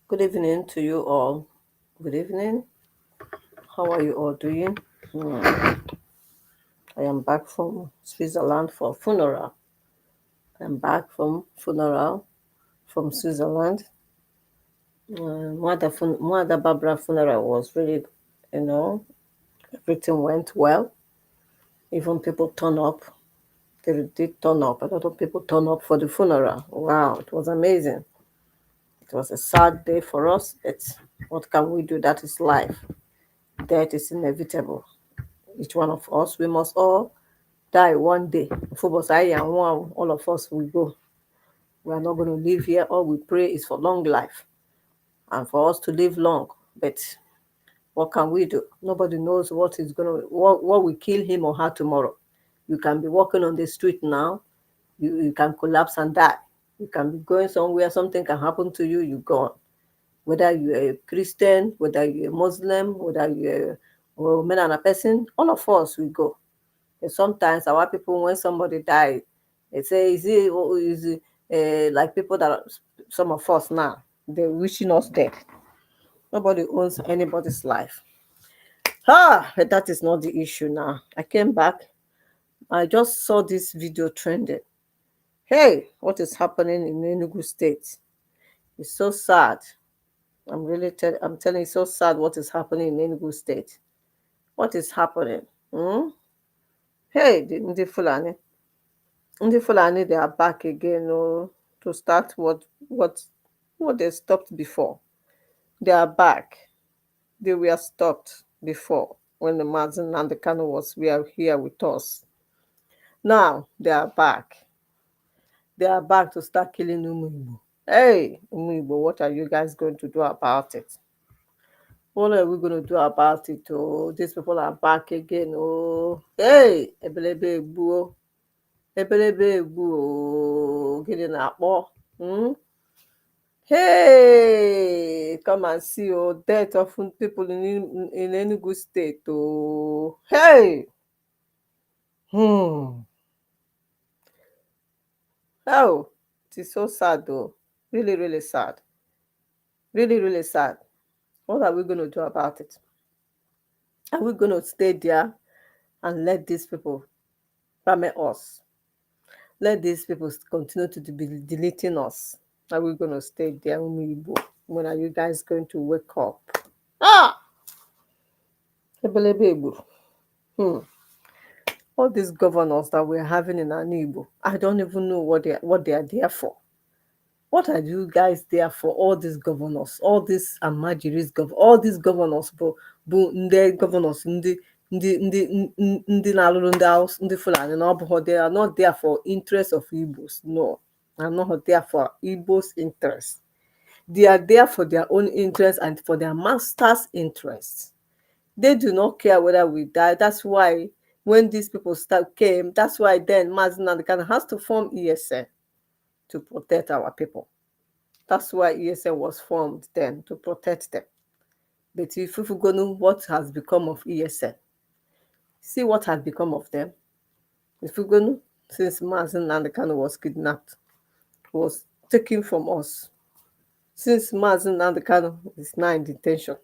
Good evening to you all. Good evening. How are you all doing? I am back from Switzerland for funeral. I'm back from funeral from Switzerland. Mother Barbara funeral was really, everything went well. Even people turn up. They did turn up. A lot of people turn up for the funeral. Wow, it was amazing. It was a sad day for us, but what can we do? That is life. Death is inevitable. Each one of us, we must all die one day. All of us will go. We are not going to live here. All we pray is for long life and for us to live long. But what can we do? Nobody knows what is going to what will kill him or her tomorrow. You can be walking on the street now, you can collapse and die. You can be going somewhere, something can happen to you, you gone. Whether you're a Christian, whether you're a Muslim, whether you're a woman and a person, all of us we go. And sometimes our people, when somebody dies, they say, is it like people that are, some of us now, they're wishing us dead. Nobody owns anybody's life. Ah, but that is not the issue now. I came back. I just saw this video trending. Hey, what is happening in Enugu State? It's so sad. I'm telling you, so sad what is happening in Enugu State. What is happening? Hmm? Hey, the Ndi Fulani. Ndi Fulani, they are back again, oh, to start what they stopped before. They are back. They were stopped before when the Mazi Nnamdi Kanu was we are here with us. Now they are back. They are back to start killing ụmụ Igbo. Hey, ụmụ Igbo, what are you guys going to do about it? What are we going to do about it? Oh, these people are back again. Oh, hey, ebelebe egbuo. Ebelebe egbuo. Gịnị na-akpọ? Hmm? Hey, come and see, oh, death of people in Enugu State. Oh, hey. Oh, it is so sad though. Really, really sad. Really, really sad. What are we going to do about it? Are we going to stay there and let these people permit us? Let these people continue to be deleting us? Are we going to stay there? When are you guys going to wake up? Ah! Ebelebe egburu. All these governors that we're having in Ani Igbo, I don't even know what they are there for. What are you guys there for? All these governors, all these Almajiris gov, all these governors bụ ndị governors ndị na-alụrụ ndị Hausa, ndị Fulani na ọ bụghị. They are not there for interest of Igbos. No, they are not there for Igbos' interest. They are there for their own interest and for their master's interest. They do not care whether we die. That's why when these people start came, that's why then Mazi Nnamdi Kanu has to form ESN to protect our people. That's why ESN was formed then, to protect them. But if you go know what has become of ESN, see what has become of them. If you go since Mazi Nnamdi Kanu was kidnapped, was taken from us. Since Mazi Nnamdi Kanu is now in detention.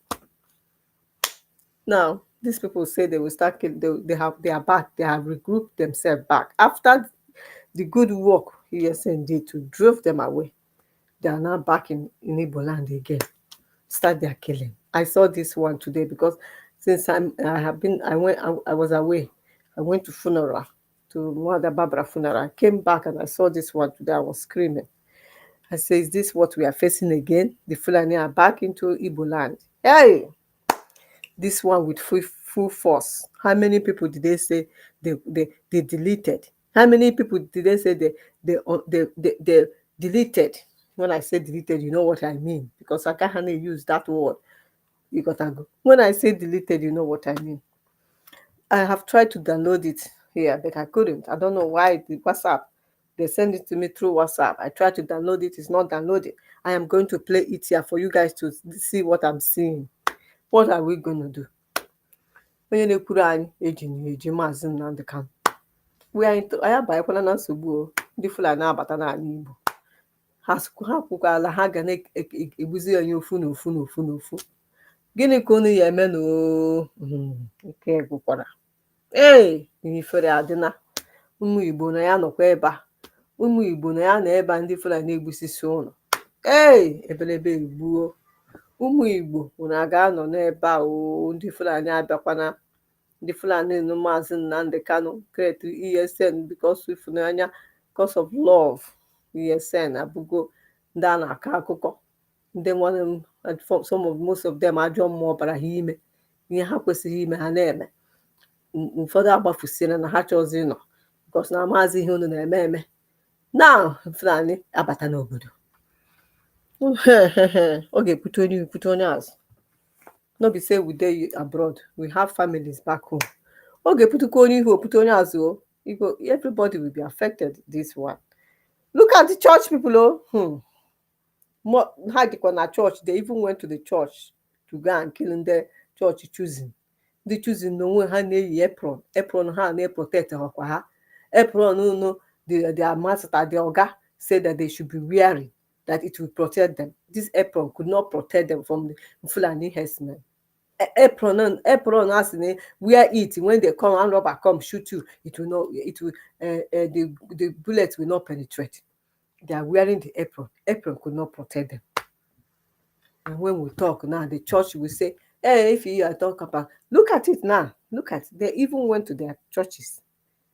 Now, these people say they will start killing, they are back, they have regrouped themselves back. After the good work ESN did to drove them away, they are now back in Igbo land again. Start their killing. I saw this one today because since I have been I went I was away. I went to funeral, to Mother Barbara funeral. I came back and I saw this one today. I was screaming. I say, "Is this what we are facing again?" The Fulani are back into Igbo land. Hey, this one with full, full force. How many people did they say they deleted? How many people did they say they deleted? When I say deleted, you know what I mean, because I can't use that word. You gotta go. When I say deleted, you know what I mean. I have tried to download it here, but I couldn't. I don't know why. The WhatsApp, they send it to me through WhatsApp. I tried to download it, it's not downloaded. I am going to play it here for you guys to see what I'm seeing. What are we going to do? Onye na-ekwuru anyị eji na eji Maazị Nnamdi Kanu. We are into, anyị abanyekwala na nsogbu o. Ndị Fulani abata n'ala Igbo. Ha kwukwala ha ga na-egbuzi anyị ofu na ofu na ofu na ofu. Gịnị ka unu ya eme? Nke gwụkwara. Ee, ifere adịna. Ụmụ Igbo na ya nọkwa ebe a, ụmụ Igbo na ya nọ ebe a, ndị Fulani egbusisi ụnụ. Ee, ebelebe egbuo ụmụ Igbo. Unu a ga-anọ n'ebe a o, ndị Fulani abịakwana. Ndị Fulani nụ Maazị Nnamdi Kanu create ESN because ịfụnanya, because of love. ESN abụgo ndị a na-akọ akụkọ. Ndị nwanne m, some of most of them, ajọ mmụọ bara ha ime ihe ha kwesịghị ime, ha na-eme. Ụfọdụ agbafusịrị na ha chọzi ịnọ because na amazi ihe unu na-eme eme. Now Fulani abata n'obodo, ọ ga-ekwute onye ekwute onye azụ. No be say we dey abroad, we have families back home. Ọ ga-eputukwa onye ihu, opute onye azụ o. Igbo, everybody will be affected. This one, look at the church people o. Ha dịkwa na church. They even went to the church to go and kill ndị church choosing. Ndị choosing n'onwe ha na-eyi apron. Apron ha na-eprotect kwa ha. Apron unu their master, the oga, say that they should be wearing, that it will protect them. This apron could not protect them from the Fulani herdsmen. Apron, apron asị na wear it, when they come and robber come shoot you, it will not, it will the bullet will not penetrate. They are wearing the apron. Apron could not protect them. And when we talk now, the church will say, "Hey, if you are talk about," look at it now. Look at, they even went to their churches.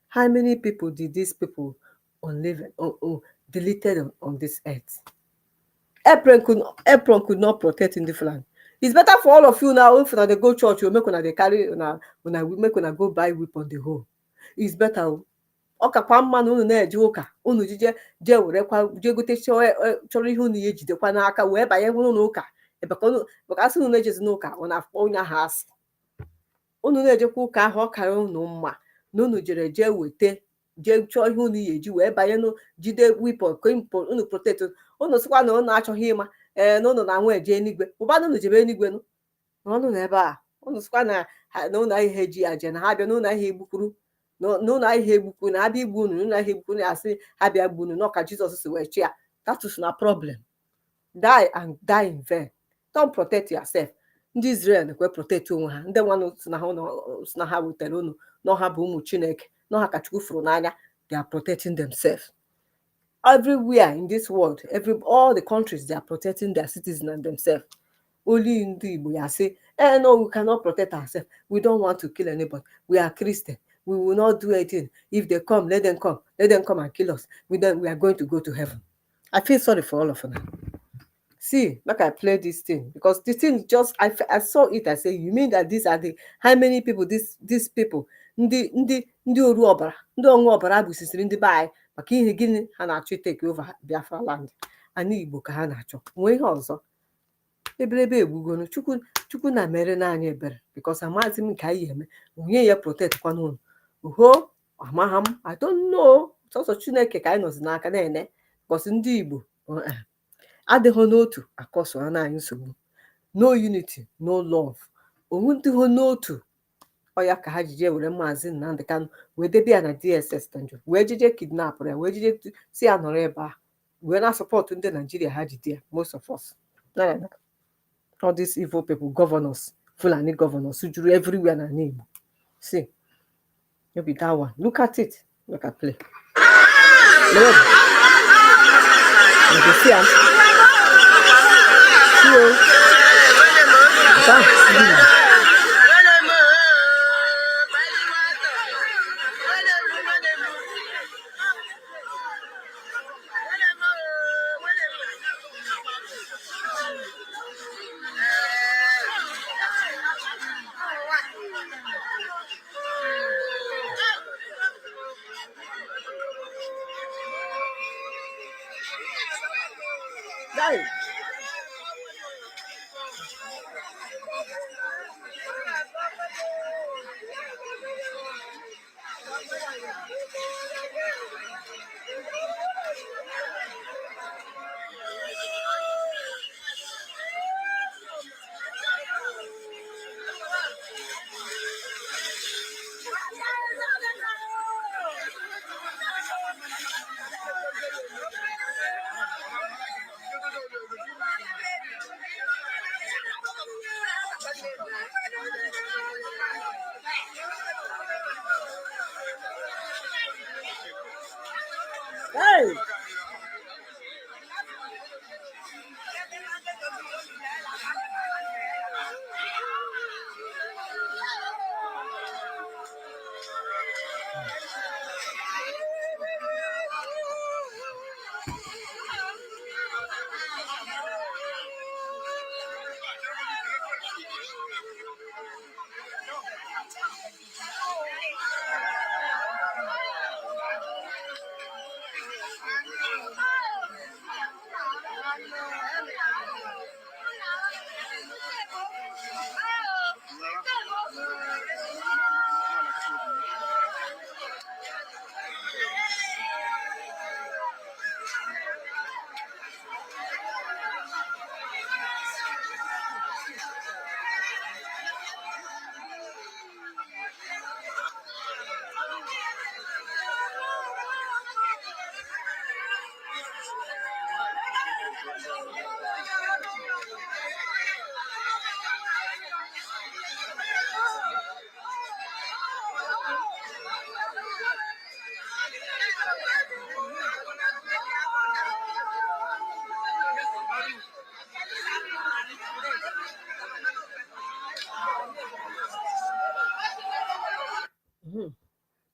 How many people did these people unlive or deleted on this earth? Apron could not protect in the Fulani. It's better for all of you now if una dey go church o, make una dey carry una una, make una go buy weapon the whole. It's better o. Ọ kakwa mma na unu na-eje ụka, unu jije jee werekwa jee gote chọrọ ihe unu ya ejidekwa n'aka wee banye n'ụlọ ụka. Maka asị unu na-ejezi n'ụka, ọ na-akpọ onye ahụ asị. Unu na-ejekwa ụka ahụ, ọ kara unu mma na unu jere jee weta, jee chọọ ihe unu ya eji wee banye jide weapon ka unu protect. Unu sịkwa na unu achọghị ịma ee na unu na-anwụ eje eluigwe, ụbanụ unu jebe eluigwe nụ na ọnụ na ebe a. Unu sịkwa na na ụlọ ahịa eji ya jee na ha bịa n'ụlọ ahịa egbukwuru n'ụlọ ahịa egbukwu na ha bịa igbu unu n'ụlọ ahịa egbukwu ya, asị ha bịa gbu unu n'ọka Jizọs si wee chi ya. That is na problem. Die and die in vain. Don't protect yourself. Ndị Israel kwe protect onwe ha. Ndị nwanụ si na ha si na ha wetara unu n'ọha bụ ụmụ Chineke, n'ọha ka Chukwu fụrụ n'anya. They are protecting themselves. Everywhere in this world, every all the countries, they are protecting their citizens and themselves. Only ndị Igbo ya say, eh, no, we cannot protect ourselves. We don't want to kill anybody. We are Christian. We will not do anything. If they come, let them come. Let them come and kill us. We then we are going to go to heaven. I feel sorry for all of them. See, make I play this thing because the thing just I saw it. I say, you mean that these are the how many people this these people, ndị ndị oru ọbara, ndị ọṅụ ọbara gbusisiri ndị be anyị maka ihe gịnị? Ha na-achọ take over Biafra land. Ana Igbo ka ha na-achọ. Nwee ihe ọzọ, ebelebe egbugonu. Chukwu, Chukwu na mere na anyị ebere because amaghịzi m nke anyị eme. Onye ya protect kwana unu uho amagha m. I don't know. Sọsọ Chineke ka anyị nọzi n'aka na-ene because ndị Igbo adịghị n'otu akọsọ na anyị nsogbu. No unity, no love. Onwe dịghị n'otu ọ ya ka ha jije were Maazị Nnamdi Kanu wee debe ya na DSS dungeon, wee jeje kidnap ya, wee jeje si ya nọrọ ebe a wee na support ndị Naijiria. Ha jide ya. Most of us, all these evil people, governors, Fulani governors juru everywhere na Igbo. See, maybe that one, look at it. Look at play. Look. You see am? See o. Ah. Die. Hey!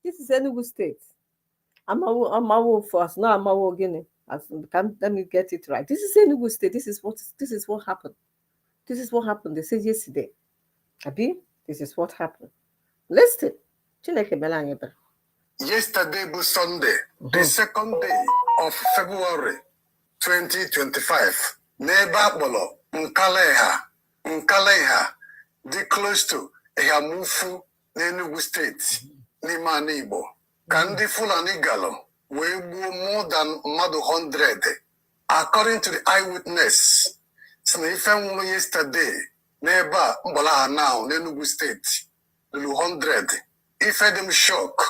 This is Enugu State. Amawo, Amawo for us, not Amawo Guinea. As, let me get it right. This is Enugu State. This is what happened. This is what happened. They said yesterday. Abi, this is what happened. Listen. Chineke mele anyị ebere. Yesterday was Sunday, the second day of February 2025. N'ebe akpọrọ Nkaleha, Nkaleha dị close to Ehamufu n'Enugu Steeti n'ime ala Igbo, ka ndị Fulani galụ wee gbuo more than mmadụ 100. According to the eyewitness, si na ife nwụrụ yesterday n'ebe a mgbalaha now n'Enugu Steeti lulu 100. Ife dị m shock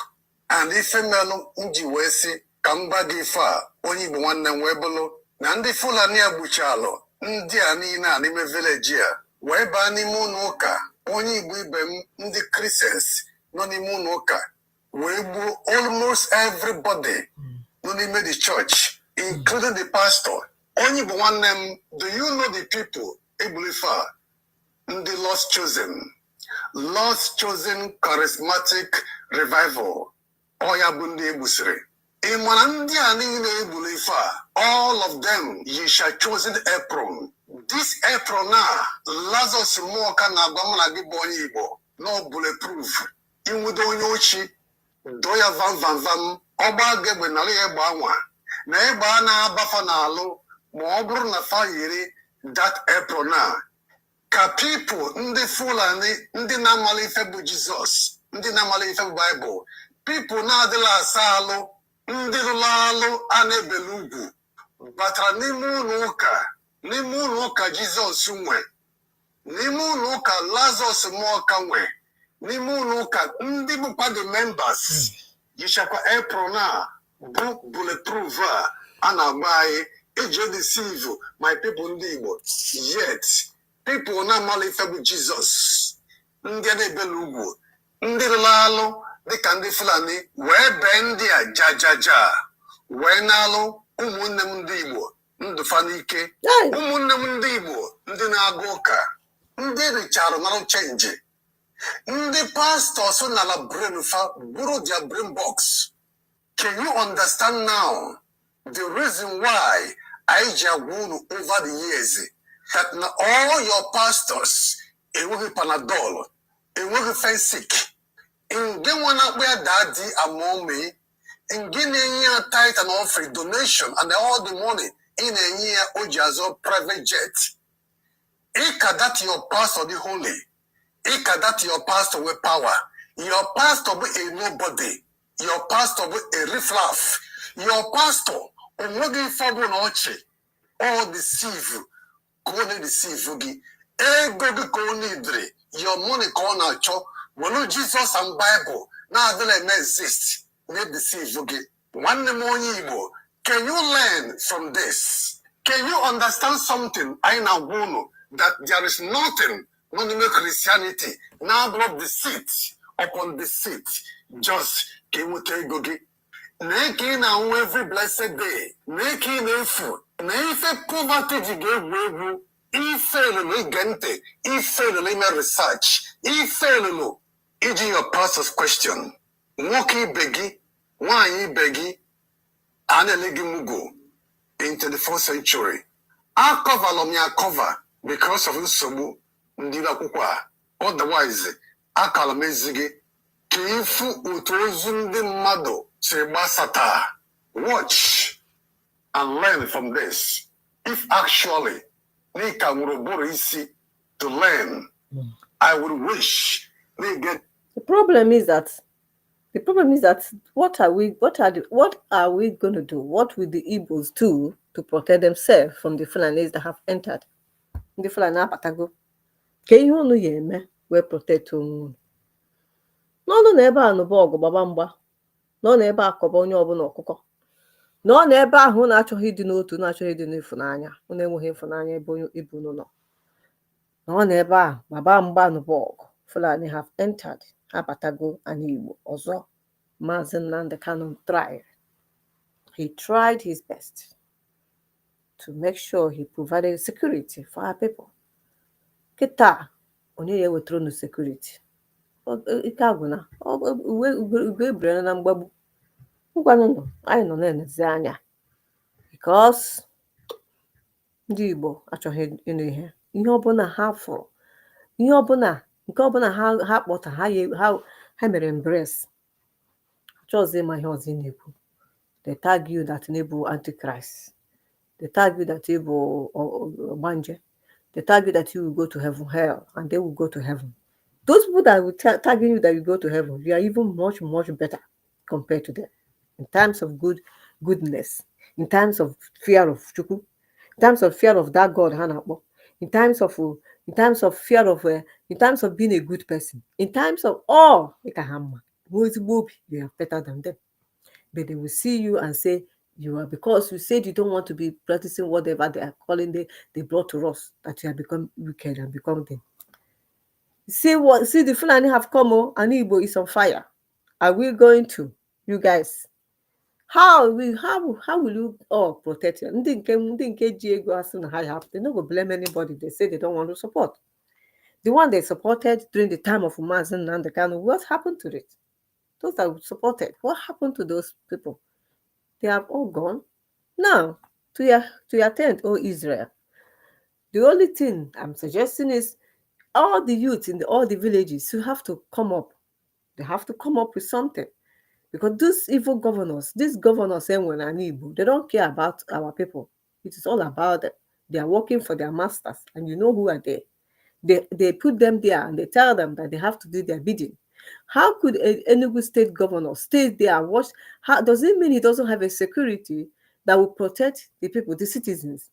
and ife melụ m ji wee sị ka m gwa gị ife a, onye Igbo nwanne m, wee bụrụ na ndị Fulani a gbuchalụ ndị a niile a n'ime village a, wee baa n'ime ụlọ ụka, onye Igbo ibe m, ndị Christians nọ n'ime ụlọ ụka, wee gbuo almost everybody nọ n'ime the church, including the pastor. Onye Igbo nwanne m, do you know the people egburu ife a? Ndị Lost Chosen, Lost Chosen Charismatic Revival, ọ ya bụ ndị egbusiri. Ị mara ndị a niile egburu ife a, all of them yisha chosen apron. This apron a Lazarus Muoka na-agwa mụ na gị bụ onye Igbo na ọ bulletproof. Inwude onye ochi, doo ya vam vam vam, ọgba ga egbe nara ya egbe anwa na egbe a na-abafa n'alụ ma ọ bụrụ na fa yiri that apron a. Ka people ndị Fulani, ndị na-amala ife bụ Jizọs, ndị na-amala ife bụ Baịbụl, people na-adịla asa alụ, ndị rụrụ alụ a na-ebele ugwu, batara n'ime ụlọ ụka, n'ime ụlọ ụka Jizọs nwe, n'ime ụlọ ụka Lazarus Muoka nwe, n'ime ụlọ ụka ndị bụkwa the members yichakwa apron a bụ bulletproof a a na-agba anyị eji deceive my people ndị Igbo. Yet people na-amala ife bụ Jizọs, ndị a na-ebele ugwu, ndị rụrụ alụ dịka ndị Fulani, wee bee ndị a jajaja, wee na-alụ ụmụnne m ndị Igbo ndụfa n'ike. Hey! Ụmụnne m ndị Igbo, ndị na-aga ụka, ndị richara narụ change, ndị pastors nala brain fa buru their brain box. Can you understand now the reason why anyị ji agwa unu over the years that na all your pastors enweghị Panadol, enweghị Fensic? Nge nwa na-akpọ ya daddy amome, nge na-enye ya tithe and offering, donation and all the money ị na-enye ya o ji azụ private jet, ịka that your pastor dị holy, ịka that your pastor with power. Your pastor bụ a nobody. Your pastor bụ a riffraff. Your pastor onweghị ife ọbụla ọchị ọ deceive ka ọ na-deceive gị. Ego gị ka ọ nidiri, your money ka ọ na-achọ. Welu Jesus and Bible na-adịla eme exist na-deceive gị. Nwanne m onye Igbo, can you learn from this? Can you understand something anyị na-agwa unu, that there is nothing nọ n'ime Christianity na-abụrụ deceit upon deceit, just ka enweta ego gị? Na ka ị na-anwụ every blessed day, na ka ị na-efu na ife poverty ji ga-egwu egwu. Ife elulu ige ntị, ife elulu ime research, ife elulu iji your pastor's question. Nwoke ibe gị, nwaanyị ibe gị a na-ele gị mugo in 24th century. Akọvalụ m ya cover because of nsogbu ndị ire akwụkwọ a. Otherwise, akala m ezi gị ka ịfụ otu ozu ndị mmadụ si gbasata. Watch and learn from this. If actually n'ịka nwere ụbụrụ isi to learn, I would wish na ị get The problem is that what are we going to do? What will the Igbos do to protect themselves from the Fulanis that have entered? Ndị Fulani abatago. Ka ihe unu ya eme wee protect onwe unu? N'ọnụ na ebe a nụba ọgụ, gbaba mgba, nọ n'ebe a kọba onye ọbụla ọkụkọ, nọ n'ebe ahụ unu achọghị ịdị n'otu, unu achọghị ịdị n'ịfụnanya, unu enweghị ịfụnanya ebe onye ibe unu nọ. Nọ n'ebe a gbaba mgba, nụba ọgụ. Fulani have entered, ha abatago ana Igbo ọzọ. Maazị Nnamdi Kanu tried. He tried his best to make sure he provided security for our people. Kịta, onye ya ewetara unu security? Ike agwụna uwe ugo ebirila na mgbagbu. Ngwanụnụ, anyị nọ na-enezi anya because ndị Igbo achọghị ịnụ ihe ọbụla ha fụrụ, ihe ọbụla nke ọbụla ha kpọta ha ha mere embrace. Achọghịzị ịma ihe ọzọ ị na-ekwu. They tag you that na ịbụ antichrist. They tag you that ịbụ ọgbanje. They tag you that you will go to heaven, hell, and they will go to heaven. Those people that will tagging you that you go to heaven, you are even much, much better compared to them in terms of goodness, in terms of fear of Chukwu, in terms of fear of that God ha na-akpọ, in terms of fear of in terms of being a good person, in terms of all ị ka ha mma, nwee ezigbo obi, you are better than them. But they will see you and say you are, because you said you don't want to be practicing whatever they are calling, they brought to us, that you have become wicked and become them. See what, see, the Fulani have come, oh, and Igbo is on fire. Are we going to, you guys? How will you all protect you? Ndị nke ji ego asị na ha ya, they no go blame anybody. They say they don't want to support. The one they supported during the time of Mazi Nnamdi Kanu, what happened to it? Those that supported, what happened to those people? They have all gone. Now, to your tent, oh Israel. The only thing I'm suggesting is all the youth in all the villages who have to come up. They have to come up with something. Because these evil governors, these governors enwe na Igbo, they don't care about our people. It is all about them. They are working for their masters, and you know who are they. They put them there and they tell them that they have to do their bidding. How could a Enugu State governor stay there and watch? How does it mean he doesn't have a security that will protect the people, the citizens,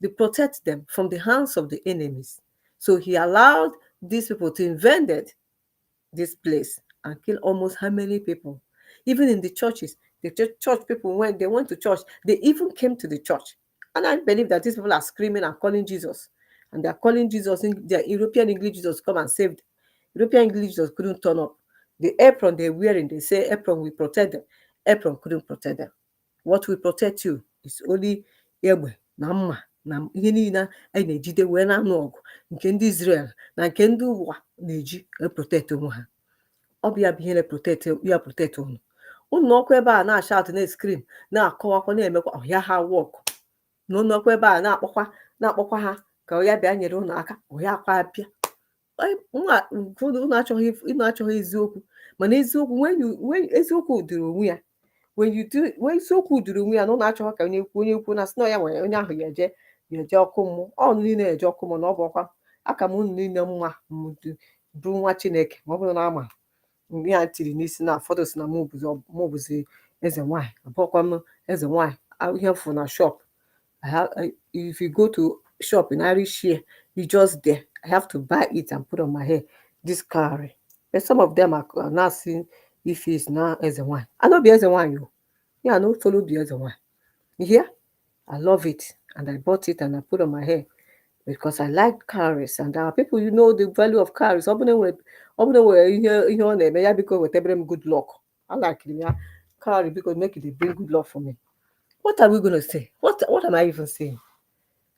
to protect them from the hands of the enemies? So he allowed these people to invade this place and kill almost how many people? Even in the churches, the church people, when they went to church, they even came to the church. And I believe that these people are screaming and calling Jesus. And they are calling Jesus, in their European English Jesus, come and save them. European English Jesus couldn't turn up. The apron they're wearing, they say apron will protect them. Apron couldn't protect them. What will protect you is only egbe na mma na ihe niile anyị na-ejide wee na-anụ ọgụ, nke ndị Israel na nke ndị ụwa na-eji protect onwe ha. Ọ bụ ya bụ ihe na-protect ya, protect unu. Unu ọkụ ebe a na-ashout, na-scream, na-akọwakwa, na-emekwa ọhịa ha work na unu ọkụ ebe a na-akpọkwa ha ka ya bịa nyere unu aka, ọhịa akwa bịa nwa. Ụfọdụ unu achọghị eziokwu, mana eziokwu, when eziokwu dịrị onwe ya, when you do, when eziokwu dịrị onwe ya na unu achọghị ka onye kwuo, onye kwuo na sị na ya nwere onye ahụ ya eje ọkụ mmụọ. Ọ niile eje ọkụ mmụọ na ọ bụ ọkwa aka m unu niile mma bụ nwa Chineke. Ma ọ bụrụ na ama mgbe ya tiri n'isi na ụfọdụ si na mụ bụzi eze nwanyị, abụọkwa m eze nwanyị. Ihe fụ na shop, if you go to shop in Irish here, you just there, I have to buy it and put on my hair, this cowrie. But some of them are now seeing if he's now eze nwanyị. I no be eze nwanyị o. Yeah, I no follow be eze nwanyị. You hear? I love it and I bought it and I put on my hair because I like cowries, and our people, you know the value of cowries. Ọ bụrụ na nwere ihe ọ na-eme ya, biko wetebere m good luck. I like ya. Cowries is very good. Cowrie, because make it dey bring good luck for me. What are we going to say? What am I even saying?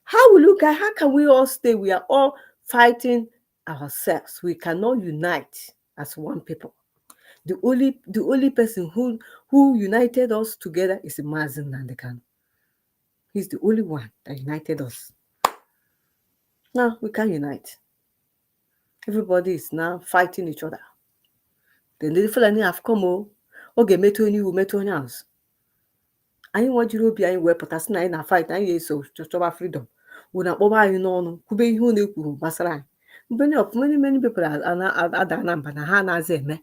How will you guys, how can we all stay? We are all fighting ourselves. We cannot unite as one people. The only person who united us together is Mazi Nnamdi Kanu. He's the only one that united us. Now we can't unite. Everybody is now fighting each other. Then the Fulani have come o. Ọ ga-emetụ onye iwu, metụ onye azụ. Anyị nwajiri obi anyị wee pụta sị na anyị na fight, anyị ga-eso chọba freedom. Unu akpọba anyị n'ọnụ, kwube ihe unu ekwuru gbasara anyị. Many of many many people ada na mba na ha anaghịzi eme.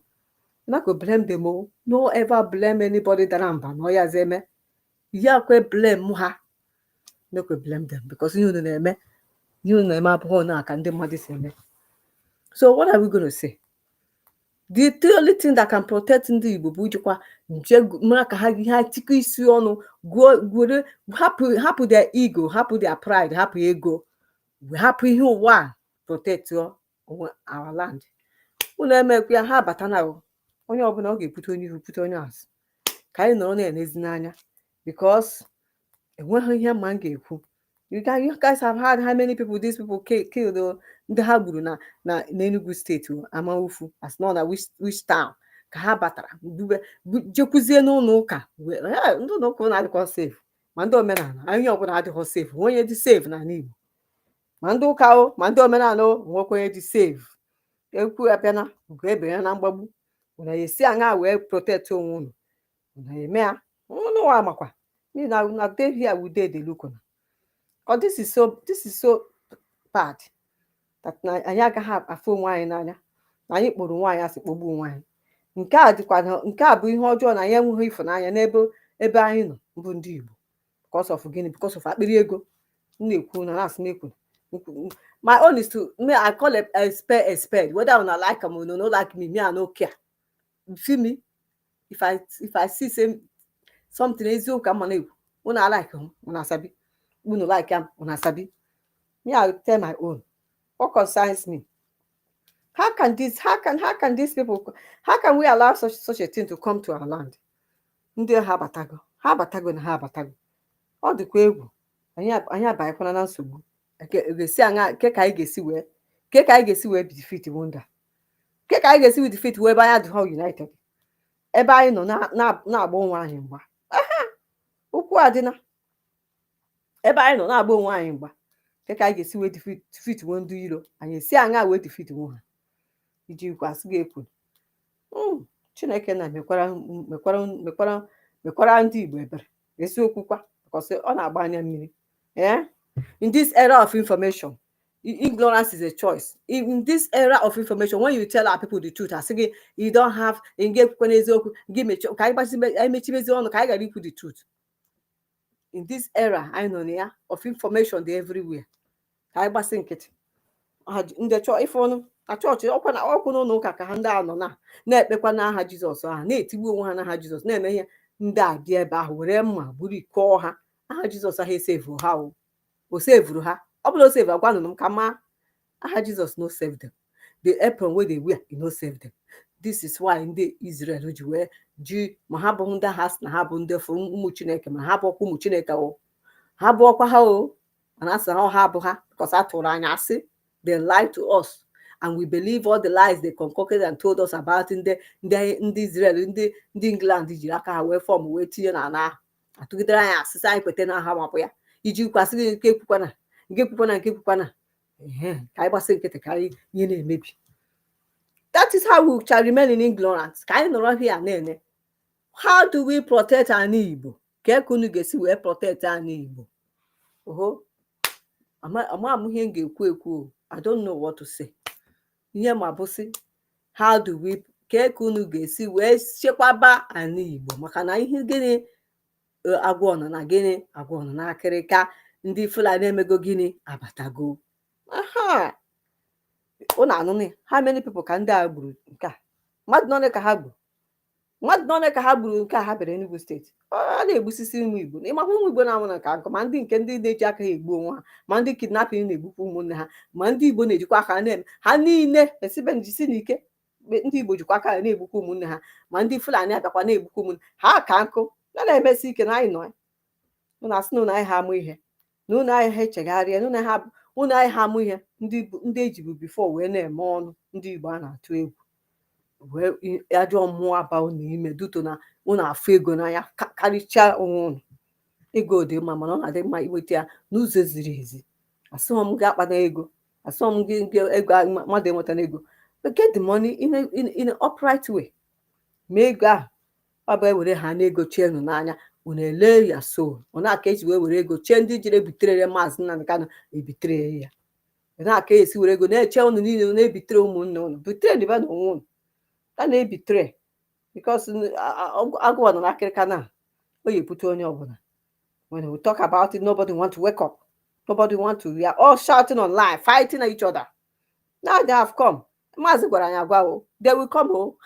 No go blame them o. No ever blame anybody dara mba na ọ yazi eme. Ya kwe blame ha. No go blame them because ihe unu na-eme abụghị na ka ndị mmadụ si eme. So what are we going to say? The only thing that can protect ndị Igbo bụ ijikwa nje mara ka ha ha tikọ isi ọnụ gwuo gwere hapụ hapụ their ego, hapụ their pride, hapụ ego, hapụ ihe ụwa a, protect onwe our land. Unu emekwa ya, ha abata na o. Onye ọbụla ọ ga-ekwute onye ihu, kwute onye azụ, ka anyị nọrọ na-enezi n'anya because enweghị ihe mma m ga-ekwu. You guys have heard how many people these people killed o, ndị ha gburu na n'Enugu Steeti o, Amawufu as nọ na which town ka ha batara bube jekwuzie n'ụlọ ụka ndị ụlọ ụka na-adịkwa safe, ma ndị omenala anyị ọbụla adịghị safe. Nwe onye dị safe n'ala Igbo, ma ndị ụka o, ma ndị omenala o, nwekwa onye dị safe. Ekwu abịana ugo ebere na mgbagbu. Unu esi aṅa wee protect onwe unu? Unu eme ya unu wa makwa n'ihi na dey here we dey dey look una. Because this is so bad that na anyị agaghị afụ onwe anyị n'anya, na anyị kpọrọ onwe anyị asị, kpọgbuo onwe anyị. Nke a dịkwa nke a bụ ihe ọjọọ na anyị enweghị ịfụnanya n'ebe ebe anyị nọ bụ ndị Igbo. Because of gịnị? Because of akpịrị ego. M na-ekwu na na-asị m ekwu. My own is to me, I call it a spade a spade, whether una like am or no like me, me I no care. You feel me? If I see say something eziokwu ka mma na-ekwu, una like m, una sabi, unu like am, una sabi. Me, I tell my own. What concerns me? How can these people, how can we allow such a thing to come to our land? Ndị ha abatago, ha abatago na ha abatago. Ọ dịkwa egwu. Anyị abanyekwana na nsogbu. Ga-esi aṅa ke ka anyị ga-esi wee defeat wonder ke ka anyị ga-esi wee defeat wee ebe anyị adịghị united, ebe anyị nọ na-agba onwe anyị mgba. Okwu adịna ebe anyị nọ na-agba onwe anyị mgba. Ke ka anyị ga-esi wee defeat nwe ndị iro anyị? Esi aṅa wee defeat nwe ha? Iji ikwu asị gị ekwu. Chineke na mekwara mekwara mekwara mekwara ndị Igbo ebere. Eziokwu kwa, because ọ na-agba anya mmiri. In this era of information, ignorance is a choice. In this era of information, when you tell our people the truth, asị gị you don't have nga ekwukwe n'eziokwu gị mechie ka anyị mechibezi ọnụ ka anyị ghara ikwu the truth. In this era anyị nọ na ya of information dị everywhere, ka anyị gbasị nkịtị. Ndị chọọ ife ọnụ na chọọchị, ọkwa na ọkwụ n'ụlọ ụka ka ha ndị a nọ na na-ekpekwa n'aha Jizọs ahụ, na-etigbu onwe ha n'aha Jizọs, na-eme ihe ndị a bịa ebe ahụ were mma gburu kọọ ha. Aha Jizọs ahụ esevuru ha o, o sevuru ha. Ọ bụla o save, agwanụnụ m ka ma aha Jizọs no save them. The apron wey they wear, e no save them. This is why ndị Israel ji wee ji ma ha bụ ndị ha sị na ha bụ ndị ụmụ Chineke, ma ha bụ ọkwa ụmụ Chineke o, ha bụ ọkwa ha o, mana asị ha ha bụ ha because a tụrụ anyị asị. They lied to us and we believe all the lies they concocted and told us about ndị Israel, ndị England jiri aka ha wee form wee tinye n'ala ahụ, atụgidere anyị asịsị anyị kweta na ha mapụ ya iji kwasị gị nke ekwukwana, nke ekwukwana, nke ekwukwana, ka anyị gbasị nkịtị ka anyị ihe na-emebi. That is how we shall remain in ignorance. Ka anyị nọrọ here na-ene. How do we protect anyị Igbo? Ka eke unu ga-esi wee protect anyị Igbo? Oho, ama m ihe m ga-ekwu ekwu. I don't know what to say. Ihe ma bụ sị, how do we, ka eke unu ga-esi wee chekwaba anyị Igbo? Maka na ihe gịnị, agwọ nọ na gịnị, agwọ nọ n'akịrịka. Ndị Fulani emego gịnị, abatago. Aha ụnụ anụnụ ya. How many people ka ndị a gburu? Nke a mmadụ n'ole ka ha gburu? Mmadụ n'ole ka ha gburu? Nke a ha bịara Enugu Steeti, a na-egbusisi ụmụ Igbo. Ịmakwa ụmụ Igbo na-anwụ na nka nkụ, ma ndị nke ndị na-eji aka ha egbu onwe ha, ma ndị kidnapping na-egbukwa ụmụnne ha, ma ndị Igbo na-ejikwa aka ha na-eme ha niile. Esibe njisi n'ike. Ndị Igbo jikwa aka ha na-egbukwa ụmụnne ha, ma ndị Fulani abịakwa na-egbukwa ụmụnne ha ka nkụ na na-emesi ike na anyị nọ unu asị na unu anyị ha amụ ihe, na unu anyị ha echegharịa, na unu anyị ha amụ ihe. Ndị ejibu before wee na-eme ọnụ ndị Igbo a na-atụ egwu wee ajọ mmụọ aba unu ime duto na unu afụ ego n'anya karịchaa onwe unu. Ego dị mma, mana ọ na-adị mma inweta ya n'ụzọ ziri ezi. Asịghị m gị akpata ego, asịghị m gị ego mmadụ enweta ego, but get the money in an upright way. Ma ego ahụ ọ bụ ewere ha n'ego chie unu n'anya, unu ele ya, so ọ na-aka eji wee were ego chie ndị jiri ebitere Maazị Nnamdi Kanu ebitere ya, na-aka esi were ego na-eche unu niile na-ebitere ụmụnne unu, bitere dịba na onwe unu a na-ebitere, because agụwa nọ n'akịrịka na o yi ebute onye ọbụla. When we talk about it, nobody want to wake up, nobody want to. We are all shouting online, fighting each other. Now they have come. Maazị gwara anyị agwa o, they will come o.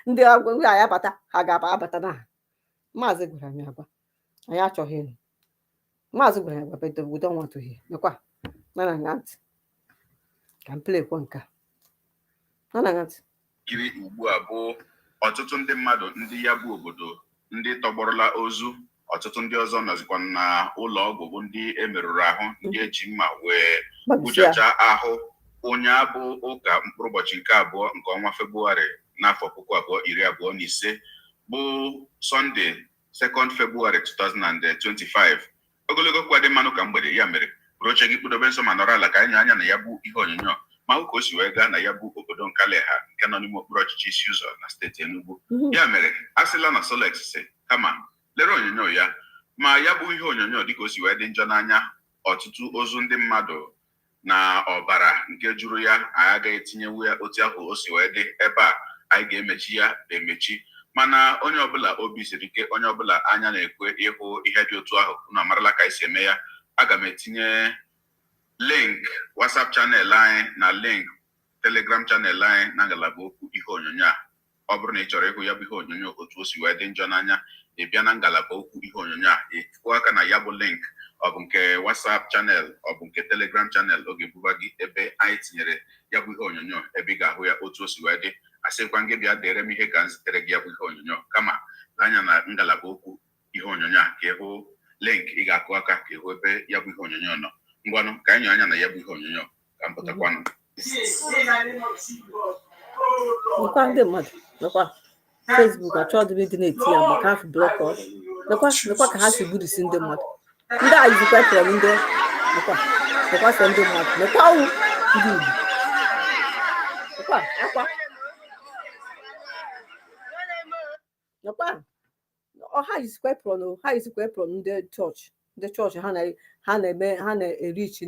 Ndị ndị anyị abata, ha ga-aba abata na ha. Maazị gwara anyị agwa, anyị achọghị ịnụ. Maazị gwara anyị agwa, but we don't want to hear. Nekwa na na ntị ka m play kwa nke a na na ntị. Kiri ugbu a bụ ọtụtụ ndị mmadụ, ndị ya bụ obodo, ndị tọgbọrọla ozu, ọtụtụ ndị ọzọ nọzikwa na ụlọ ọgwụ, bụ ndị emerụrụ ahụ, ndị eji mma wee gbabisia. Gbuchacha ahụ. Ụnyaa bụ ụka mkpụrụ ụbọchị nke abụọ nke ọnwa Febụwarị n'afọ 2025, bụ Sọnde 2nd Febụwarị 2025. Ogologo kwa dị mmanụ ka mgbede ya mere bụrụ oche gị kpụdobe nso ma nọrọ ala ka anyị anya na ya bụ ihe onyonyo ma hụ ka o si wee gaa na ya bụ obodo Nkaleha nke nọ n'ime okpuru ọchịchị Isi Ụzọ na steeti Enugu. Ya mere a sịla na Solex si kama lere onyonyo ya, ma ya bụ ihe onyonyo dịka o si wee dị njọ n'anya, ọtụtụ ozu ndị mmadụ na ọbara nke juru ya. Anyị agaghị etinyewu ya otu ahụ o si wee dị ebe a, anyị ga-emechi ya emechi, mana onye ọbụla obi siri ike, onye ọbụla anya na-ekwe ịhụ ihe dị otu ahụ, unu amarala ka anyị si eme ya. Aga m etinye link WhatsApp channel anyị na link Telegram channel anyị na ngalaba okwu ihe onyonyo a. Ọ bụrụ na ị chọrọ ịhụ ya bụ ihe onyonyo otu o si wee dị njọ n'anya, ị bịa na ngalaba okwu ihe onyonyo a, ị kụọ aka na ya bụ link, ọ bụ nke WhatsApp channel, ọ bụ nke Telegram channel, ọ ga-ebuba gị ebe anyị tinyere ya bụ ihe onyonyo, ebe ị ga-ahụ ya otu o si wee dị. Asịkwa gị bịa dere m ihe ka m zitere gị ya bụ ihe onyonyo, kama lee anya na ngalaba okwu ihe onyonyo a ka ị hụ link ị ga-akụ aka ka ị hụ ebe ya bụ ihe onyonyo nọ. Ngwanụ, ka anyị nyoo anya na ya bụ ihe onyonyo ka m pụtakwanụ. Nekwa ndị mmadụ, nekwa Facebook achọghị m ịdị na-eti ya maka afọ block. Nekwa, nekwa ka ha si gburisi ndị mmadụ. Ndị a yizikwa apron ndị, nekwa, nekwa sọ ndị mmadụ, nekwa ọwụ ndị Igbo, nekwa akwa, nekwa ọ ha yizikwa apron o, ha yizikwa apron ndị chọọchị, ndị chọọchị ha na ha na-eme, ha na-erichi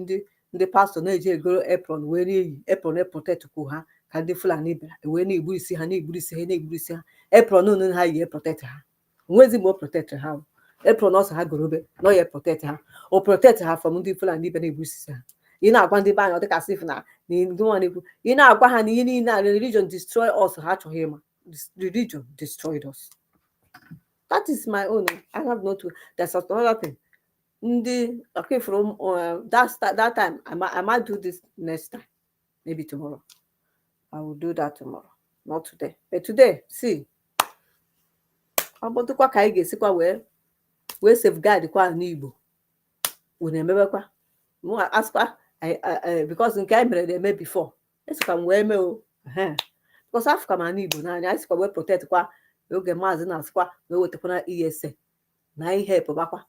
ndị pastọ na-eji egoro apron wee na-eyi apron eprotectkwu ha ka ndị Fulani bịara wee na-egbu isi ha, na-egburu isi ha, na-egburu isi ha. Apron unu ha yi eprotect ha onwezi mgbe o protect ha o. Apron ọsọ ha gorobe na ọ ya protect ha, o protect ha from ndị Fulani bịa na-egbu isi ha. Ị na-agwa ndị be anyị, ọ dịka sif na na ndị nwa na-ekwu, ị na-agwa ha na ihe niile a, religion destroy us, ha achọghị ịma. Religion destroyed us. That is my own. I have no to. There's another thing ndị okay from that time. I might do this next time, maybe tomorrow. I will do that tomorrow, not today, but today, see, ọ bụdụkwa ka anyị ga-esikwa wee safeguard kwa ala Igbo, unu emebekwa mụ asịkwa because nke anyị mere na-eme before, esikwa m wee mee o, because afụka m ala Igbo n'anya. Anyị sikwa wee protect kwa oge maazị na-asịkwa wee wetakwana ESN na ihe pụbakwa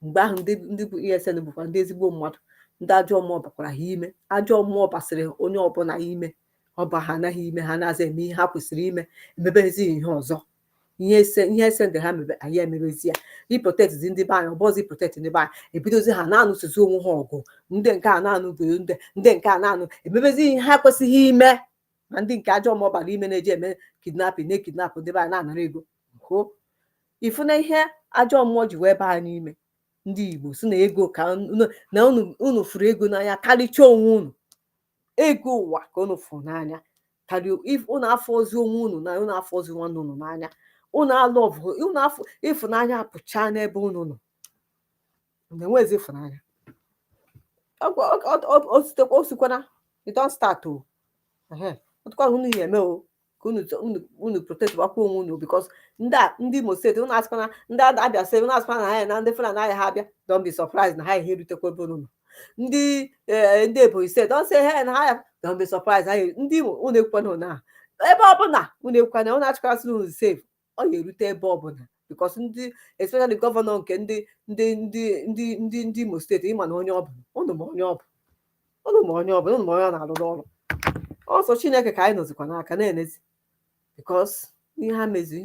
mgbe ahụ. Ndị bụ ESN bụkwa ndị ezigbo mmadụ, ndị ajọ mmụọ bakwara ha ime. Ajọ mmụọ basịrị onye ọbụla ime, ọba ha anaghị ime, ha anaghị eme ihe ha kwesịrị ime, emebezi ihe ọzọ, ihe ese ndị ha mebe, anyị emebezi ya. Iprotectzi ndị be anyị, ọbọzi protect ndị be anyị, ebidozi ha na-anụsozi onwe ha ọgụ, ndị nke a na-anụbeghị, ndị nke a na-anụ, emebezi ihe ha kwesịghị ime. Ma ndị nke ajọ mmụọ bara ime na-eji eme kidnapping, na-ekidnap ndị be anyị, na-anara ego hụ ifu na ihe ajọ mmụọ ji wee baa n'ime ndị Igbo si na ego ka na unu furu ego n'anya karịchaa onwe unu. Ego ụwa ka unu fụrụ n'anya karịa unu afọ ozi onwe unu na unu afọ ozi nwanne unu n'anya. Unu alọvụ unu afọ ịfụnanya apụchaa n'ebe unu nọ, na-enwezi ịfụnanya o sitekwa o sikwana. You don start o. Ọtụkwa unu ya eme o ka unu protect wakwa onwe unu, because ndị a, ndị Imo Steeti, unu asịkwana, ndị Abịa Steeti, unu asịkwana na ha na ndị Fulani anaghị ha abịa. Don't be surprised na ha ihe erutekwa ebe unu nọ. Ndị Ebonyi Steeti, don't say hey na ha, don't be surprised ha. Ndị Imo, unu ekwukwana na ebe ọbụla unu ekwukwana, unu achịkwasị unu safe, ọ ga-erute ebe ọbụla, because ndị, especially governor nke ndị Imo Steeti, ịma na onye ọ bụ, unu ma onye ọ bụ, unu ma onye ọ bụ, unu ma onye ọ na-arụrụ ọrụ. Ọsọ Chineke ka anyị nọzikwa n'aka na-enezi, because ihe ha meziri,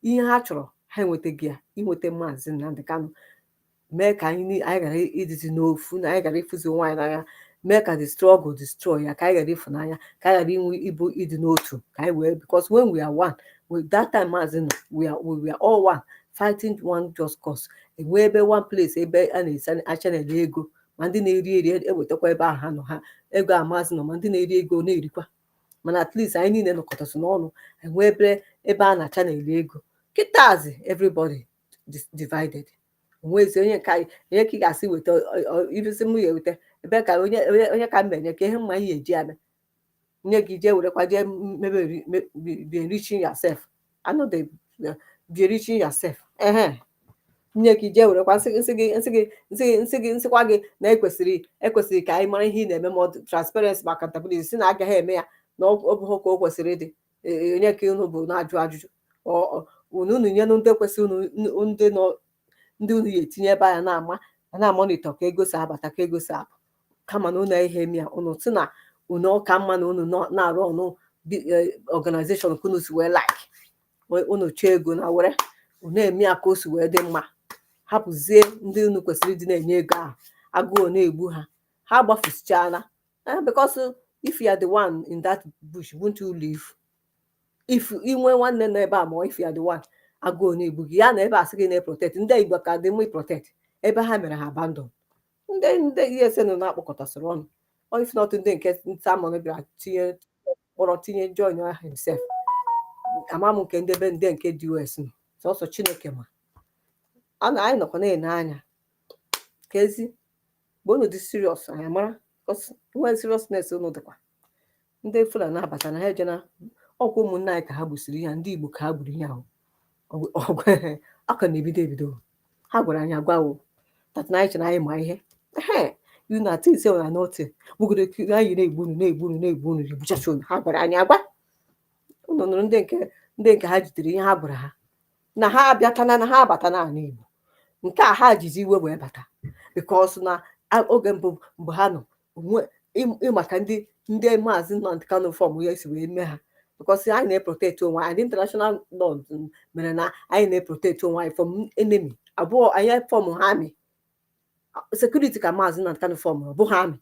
ihe ha chọrọ, ha enwetaghị ya. Inweta Maazị Nnamdi Kanu mee ka anyị ghara ịdịzi n'ofu, na anyị ghara ịfụzi onwe anyị n'anya, mee ka the struggle destroy ya, ka anyị ghara ịfụnanya, ka anyị ghara inwe ịbụ ịdị n'otu, ka anyị wee, because when we are one, with that time Maazị nọ, we are all one, fighting one just cause. Enwee ebe, one place ebe a na-esi achannel ego, ma ndị na-eri eri ewetakwa ebe ahụ ha nọ, ha ego a Maazị nọ, ma ndị na-eri ego na-erikwa. Mana at least anyị niile nọkọtasị n'ọnụ, enwee ebe a na-achannel ego. Kịtazi everybody divided. Onwezi onye nke anyị, onye ka ị ga-asị weta ibisi m ya eweta ebe ka onye ka m enye ka ihe mma ihe eji ame nye gị, jee werekwa jee mebe be enriching yourself. I know they be enriching yourself. Ehe, nye gị jee werekwa nsị gị nsị gị nsị gị nsị gị nsịkwa gị na ekwesịrị ka anyị mara ihe ị na-eme, ma transparency ma accountability, si na agaghị eme ya, na ọ bụghị ka o kwesịrị ịdị. Onye ka unu bụ na-ajụ ajụjụ unu nyenụ ndị kwesịrị unu, ndị nọ, ndị unu ya etinye ebe anya na-ama na-amonitor ka ego si abata, ka ego si apụ, kama na unu ihe eme ya, unu si na unu ọka mma na unu na-arụ ọnụ organization ka unu si wee like unu chọọ ego na were unu eme ya ka o si wee dị mma, hapụzie ndị unu kwesịrị ịdị na-enye ego ahụ. Agụụ na-egbu ha, ha gbafusichana, because if you are the one in that bush, won't you leave? If ị nwee nwanne nọ ebe a, ma if you are the one, agụụ na-egbu gị ya na ebe a sị gị na-eprotect ndị Igbo ka dị mma protect ebe ha mere ha abandon. Ndị ESN na-akpọkọtasịrị ọnụ, if not ndị nke Simon bịara tinye kpọrọ tinye join himself, ama m nke ndị ebe ndị nke DOS nọ, sọsọ Chineke ma. A na anyị nọkwa na-ene anya ka ezi mgbe unu dị serious, anyị mara nwee seriousness unu dịkwa. Ndị Fulani abata na ha ejena ọkwa ụmụnne anyị ka ha gbusiri ya, ndị Igbo ka ha gburu ihe ahụ. Ọ ka na-ebido ebido. Ha gwara anyị agwawo that na anyị chere anyị ma ihe ehe, you na think say una nothing gbugoro anyị, na-egbu unu, na-egbu unu, na-egbu unu, egbuchacha unu. Ha gwara anyị agwa. Unu nụrụ ndị nke ha jidere, ihe ha gwara ha na ha abịatana, na ha abata n'ala Igbo nke a, ha jizi iwe wee bata, because na oge mbụ mgbe ha nọ onwe ịmaka ndị Maazị Nnamdi Kanu form ya si wee mee ha, because anyị na-eprotect onwe anyị. International law mere na anyị na-eprotect onwe anyị from enemy abụọ. Anyị form ha army security ka Maazị Nnamdi Kanu form, ọ bụghị army.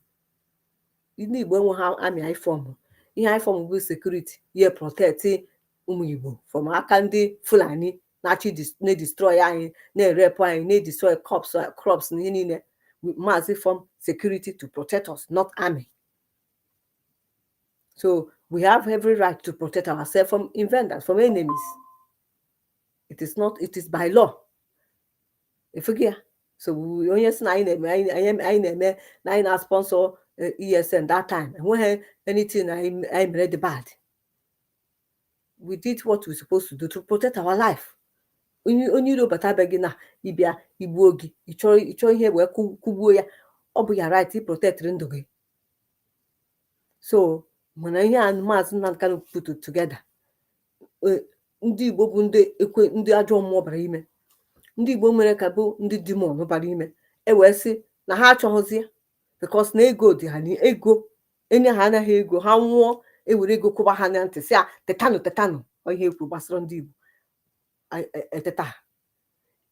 Ndị Igbo enweghị army. Anyị form ihe anyị form bụ security ya protect ụmụ Igbo from aka ndị Fulani na-achị na-edestroy anyị, na-erepụ anyị, na-edestroy crops na ihe niile. Maazị form security to protect us, not army. So we have every right to protect ourselves from invaders, from enemies. It is not, it is by law. Efughị ya. So onye sị na anyị na-eme anyị na-eme na anyị na-sponsor ESN that time, enweghị anything anyị mere dị bad. We did what we supposed to do to protect our life. Onye iro bata be gị na ịbịa igbuo gị, ịchọọ ihe wee kụgbuo ya, ọ bụ ya right protect ndụ gị. So mana ihe a Maazị Nnamdi Kanu put together, ndị Igbo bụ ndị ekwe, ndị ajọ mmụọ bara ime, ndị Igbo mere ka bụ ndị demon bara ime, e wee sị na ha achọghịzi ya, because na ego dị ha na ego enye ha anaghị ego, ha nwụọ, ewere ego kwụba ha na ntị, sị ya tetanụ, tetanụ. Ọ ihe ekwu gbasara ndị Igbo eteta ha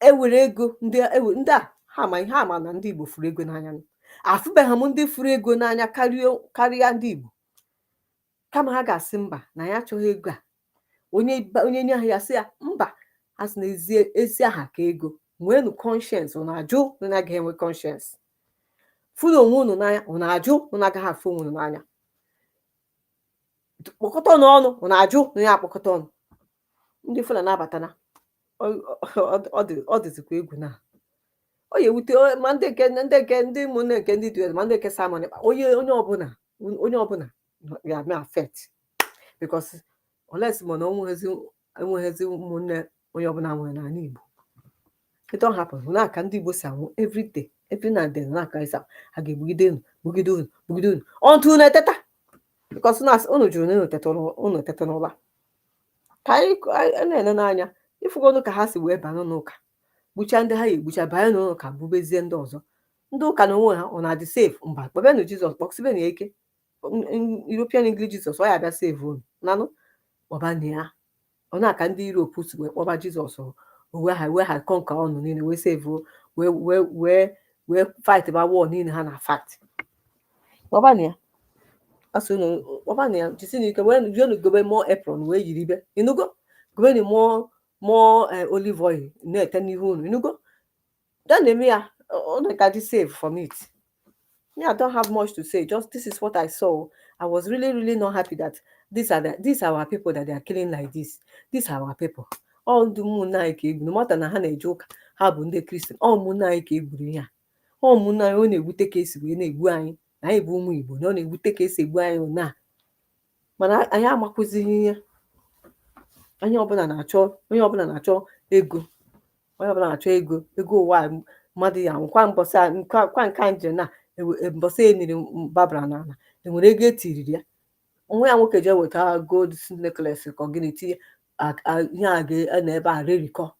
ewere ego ndị ndị a ha ma ihe ama na ndị Igbo furu ego n'anya. Afụbeghị m ndị furu ego n'anya karịa ndị Igbo. Kama ha ga-asị mba na ya achọghị ego a, onye nye ha ya sị ya mba, ha sị na ezi aha ka ego. Nweenụ conscience. Unu ajụ na agaghị enwe conscience. Fụnụ onwe unu n'anya. Unu ajụ unu agaghị afụ onwe unu n'anya. Kpọkọta n'ọnụ. Unu ajụ na ya akpọkọta ọnụ. Ndị Fulani abatana, ọ dịzikwa egwu na ọ ya ewute ma ndị nke ndị ụmụnne nke ndị dị, ma ndị nke Simon Ekpa, onye ọbụla ga-eme affect. Because unless ma na o enweghịzi ụmụnne onye ọbụla nwere n'ala Igbo. It don't happen. Na ka ndị Igbo si anwụ every day, every now and then, na-aka isi a ga-egbugide unu, gbugide unu, gbugide unu until unu eteta, because na unu jụrụ na unu eteta n'ụla. Ka anyị na-ene n'anya ịfụgodu ka ha si wee banye n'ụka, gbuchaa ndị ha ya egbucha, banye n'ụka, gbubezie ndị ọzọ. Ndị ụka na onwe ha, ọ na-adị safe? Mba. Kpọbenụ Jizọs, kpọsibenụ ya ike. European English Jizọs, ọ ya abịa save unu nanụ. Kpọbanụ ya. Ọ na-aka ndị Europe si wee kpọba Jizọs, o wee ha conquer ọnụ niile, wee save, wee fight ba war niile ha na fight. Kpọbanụ ya. Asị unu kpọbanụ ya, jisi n'ike wee jienu gobe more apron wee yiribe. Ịnụgo? Gobenu more olive oil na-ete n'ihu unu. Ịnụgo? Dan na-eme ya, ọ ka dị safe from it. Me, I don't have much to say. Just this is what I saw. I was really, really not happy that these are our people that they are killing like this. These are our people. Ọ ndị ụmụnne anyị ka egbu, no matter na ha na-eje ụka, ha bụ ndị Kristian. Ọ ụmụnne anyị ka egburu ihe a. Ọ ụmụnne anyị. Ọ na-ewute ka esi wee na-egbu anyị, na anyị bụ ụmụ Igbo, na ọ na-ewute ka esi egbu anyị na mana anyị amakwụzighị ihe. Onye ọbụla na-achọ, onye ọbụla na-achọ ego, onye ọbụla na-achọ ego, ego ụwa a. Mmadụ ya nkwa mbọsị kwa nke a nje na mbọsị eniri Barbara n'ala, enwere ego etiriri ya. Nwa ya nwoke jee weta gold necklace ka ọ gịnị tinye ihe a ga-anọ ebe a rerikọ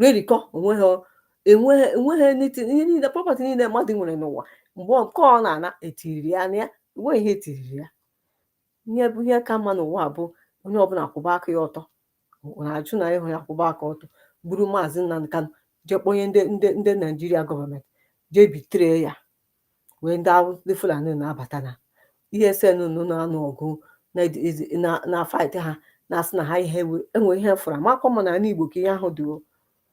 rerikọ. Onweghị enweghị anything. Ihe niile, property niile mmadụ nwere n'ụwa, mgbe nke ọ na-ana etiriri ya na ya, enweghị ihe etiriri ya. Ihe bụ ihe ka mma n'ụwa bụ onye ọbụla kwụba aka ya ọtọ. Na-ajụ na ịhụ ya kwụba aka ọtọ, buru Maazị Nnamdi Kanu jee kpọnye ndị Naijiria gọọmenti, jee bitere ya wee ndị Fulani na-abata na ESN nọ na-anụ ọgụ na fight ha, na-asị na ha ihe enwe ihe fụrụ amakwa m n'ala Igbo ka ihe ahụ dị o.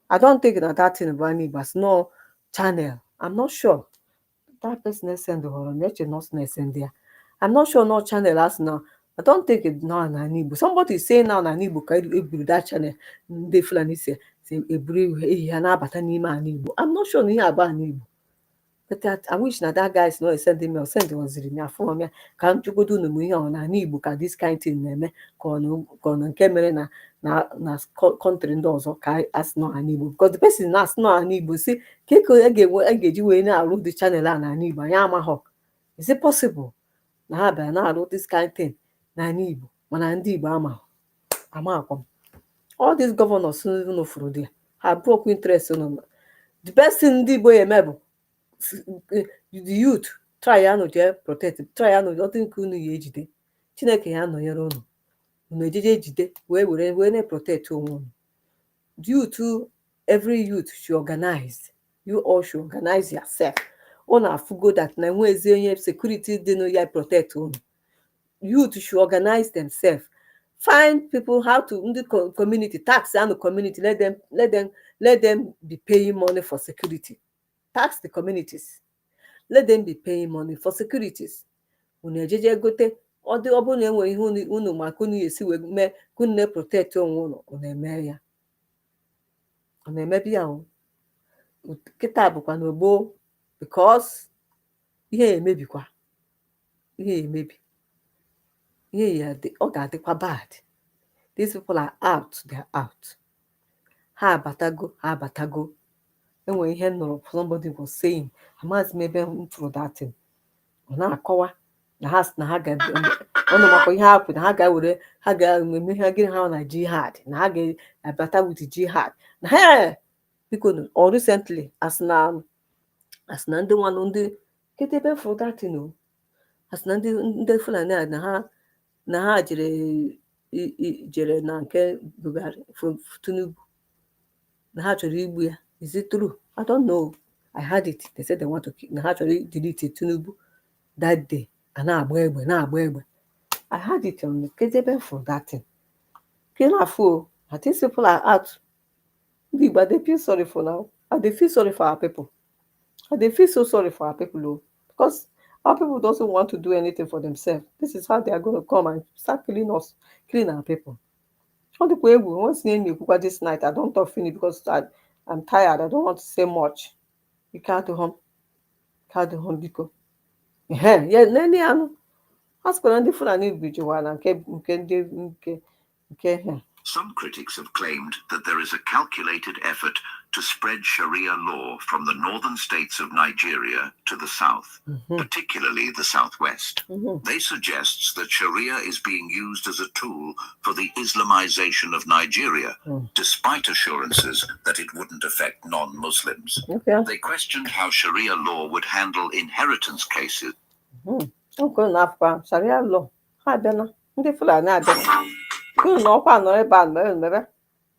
I don't think na that thing bụ ala Igbo as no channel. I'm not sure. That person send hụrụ m, eche na ọ sị na-esend ya. I'm not sure no channel asị na I don't think it nọ n'ala Igbo. Somebody is saying now n'ala Igbo ka eburu that channel ndị Fulani si eburu ehi ha na-abata n'ime ala Igbo. I'm not sure na ihe abụ ala Igbo. But I wish na that guy is not sending me or send oziri m ya fụọ m ya ka m jụgodo unu m ihe ọ n'ala Igbo ka this kind thing na-eme, ka ọ na nke mere na country ndị ọzọ ka asị nọ ala Igbo, because the person na-asị nọ ala Igbo si ka a ga-enwe a ga-eji wee na-arụ the channel a n'ala Igbo. Anyị amaghọ, is it possible na ha bịara na-arụ this kind thing n'ala Igbo, mana ndị Igbo amaghọ? Amakwa m all these governors unu fụrụ dị ha abụọkwa interest unu. The best thing ndị Igbo ya eme bụ the youth try ya nụ jee protect, try ya nụ ọdị nke unu ya ejide. Chineke ya nọnyere unu. Unu ejeje ejide wee were wee na-protect onwe unu. Youth, every youth should organize. You all should organize yourself. Unu afụgo that na enwezi onye security dị nụ ya protect unu. Youth should organize themselves, find people how to ndị community, tax and community, let them be paying money for security. Tax the communities, let them be paying money for securities. Unu ejeje gote ọ dị, ọ bụrụ na enwere ihe unu maka unu esi wee mee ka unu na-protect onwe unu, unu eme ya, unu emebi ya. O kịta bụkwa na gboo, because ihe emebikwa, ihe emebi, ihe ya dị, ọ ga-adịkwa bad. These people are out, they are out. Ha abatago, ha abatago. Enwere ihe m nụrụ somebody was saying, amaghịzi m ebe m fụrụ that thing. Ọ na-akọwa na ha sị na ha ga ọnụ makwa ihe ha kwuru na ha ga-ewere, ha ga-eme ihe gịnị ha na jihad, na ha ga-abata with jihad na ha. Biko nụ, ọ recently asị na ndị nwanụ ndị kedu ebe m fụrụ that thing o, asị na ndị Fulani a na ha jere jere na nke Buhari, Tinubu, na ha chọrọ igbu ya. Is it true? I don't know. I heard it. They said they want to na ha chọrọ delete Tinubu that day. A na-agba egbe, na-agba egbe. I heard it on kedu ebe m fụrụ that thing ka ị na-afụ o. I think people are out. Ndị Igbo, I dey feel sorry for now. I dey feel sorry for our people. I dey feel so sorry for our people o, because our people doesn't want to do anything for themselves. This is how they are going to come and start killing us, killing our people. Ọ dịkwa egwu. Once na ekwukwa this night, I don talk finish because I'm tired. I don't want to say much. Ike adịghọ m, ike adịghọ m. Biko, ehe ya nene ya nụ. Ha sịkwa na ndị Fulani bijiwa na nke ndị nke ha. Some critics have claimed that there is a calculated effort to spread Sharia law from the northern states of Nigeria to the south, particularly the southwest. They suggest that Sharia is being used as a tool for the Islamization of Nigeria, despite assurances that it wouldn't affect non Muslims. They questioned how Sharia law would handle inheritance cases. Nke na afọ Sharia law ha abịala, ndị Fulani abịala. Unu na ọkwa nọrọ ebe a mere mere